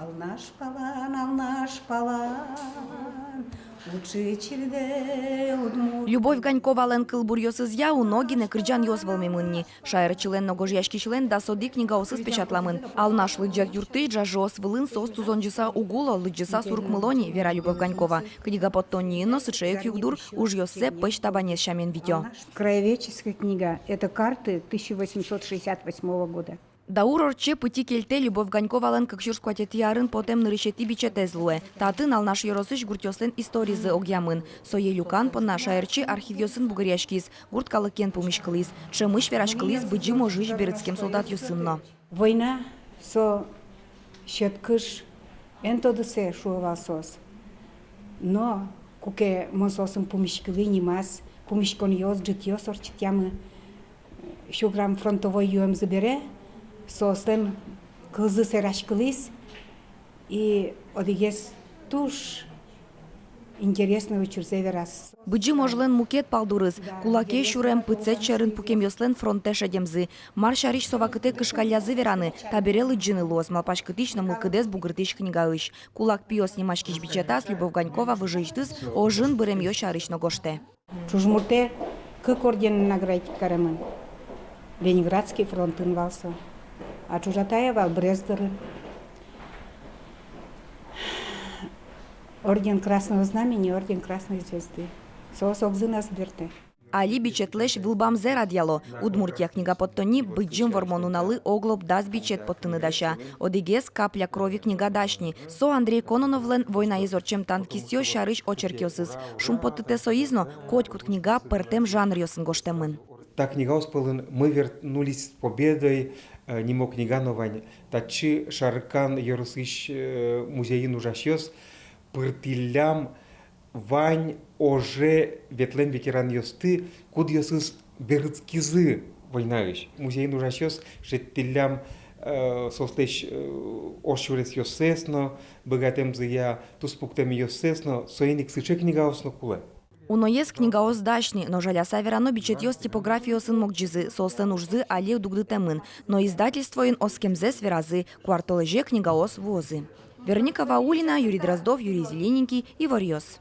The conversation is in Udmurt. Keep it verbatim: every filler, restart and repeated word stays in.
Алнаш палан, Алнаш палан, учи чирдэ удмурт. Любовь Ганьковалэн кылбуръёсызъя уно гинэ кырӟанъёс вӧлмемын ни. Шаерчилэн но гожъяськисьлэн дас одӥг книгаосыз печатламын. Алнаш лыдӟет юртысь ӝажыос вылын соос тузонӟыса уг уло, лыдӟыса сурыкмыло ни, вера Любовь Ганькова. Книга поттонниын но сыӵе ик югдур ужъёссэ пӧсь табанез сямен витё. Краеведческая книга — это карты тысяча восемьсот шестьдесят восьмого года. Даур ортче пытьы кельтэ Любовь Ганьковалэн кык сюрс куатетӥ арын потэм нырысетӥ бичетэз луэ. Татын Алнаш ёросысь гуртъёслэн историзы огъямын. Сое люкан понна шаерчи архивъёсын бугыръяськиз, гурт калыкен пумиськылӥз, ӵемысь вераськылӥз Быдӟым ожысь берытскем солдатъёсын но. Война — со сьӧд кыш, эн тодысэ, шуо вал соос. Но куке мон соосын пумиськылӥ, нимаз пумиськонъёс, ӝытъёс ортчытъямы. Сю грамм фронтовой юэмзы бере, соослэн кылзы сэраськылӥз, и одӥгез туж интересной учырзэ вераз. Быдӟым ожлэн мукет палдурыз — кулаке сюрем, пытсэт сьӧрын пукемъёслэн фронтэ шедемзы. Мар сярысь со вакытэ кышкаллязы вераны, табере лыдӟыны луоз малпаськытӥсь но мылкыдэз бугыртӥсь книгаысь. «Кулак пиос» нимаськись бичетаз Любовь Ганькова выжыысьтыз ожын быремъёс сярысь но гожтэ. Чужмуртэ кык орденэн наградить каремын. Ленинградский фронтын вал со. А чужатае вал Брест дорын. Орден Красного Знамени, орден Красной Звезды. Соос огзын ӧз бертэ. Али бичетлэсь вылбамзэ радъяло. «Удмуртия» книга поттонни Быдӟым Вормон нуналлы оглоблы дас бичет поттыны дася. Одӥгез «Капля крови» книга дась ни. Со Андрей Кононовлэн войнаез ортчем танкистъёс сярысь очеркъёсыз. Шумпоттытэ соиз но, котькуд книга пӧртэм жанръёсын гожтэмын. Та книгаос пӧлын «Мы вернулись с победой» э, нимо книга но вань. Татчы Шаркан ёросысь, э, музейын ужасьёс пыртӥллям вань оже ветлэм ветеранъёсты, кудъёсыз берытскизы войнаысь. Музейын ужасьёс шедьтӥллям, э, соослэсь, э, ож сюресъёссэс но, быгатэмзыя туспуктэмъёссэс но. Соин ик сыӵе книгаос но кулэ. Уноез книгаос дась ни, но, жаляса верано, бичетъёс типографиосын могӟизы, соослэн ужзы али дугдытэмын. Но издательствоын оскемзэс веразы, куартолэзе книгаос вуозы. Вероника Ваулина, Юрий Дроздов, Юрий Зелененький, «Иворъёс».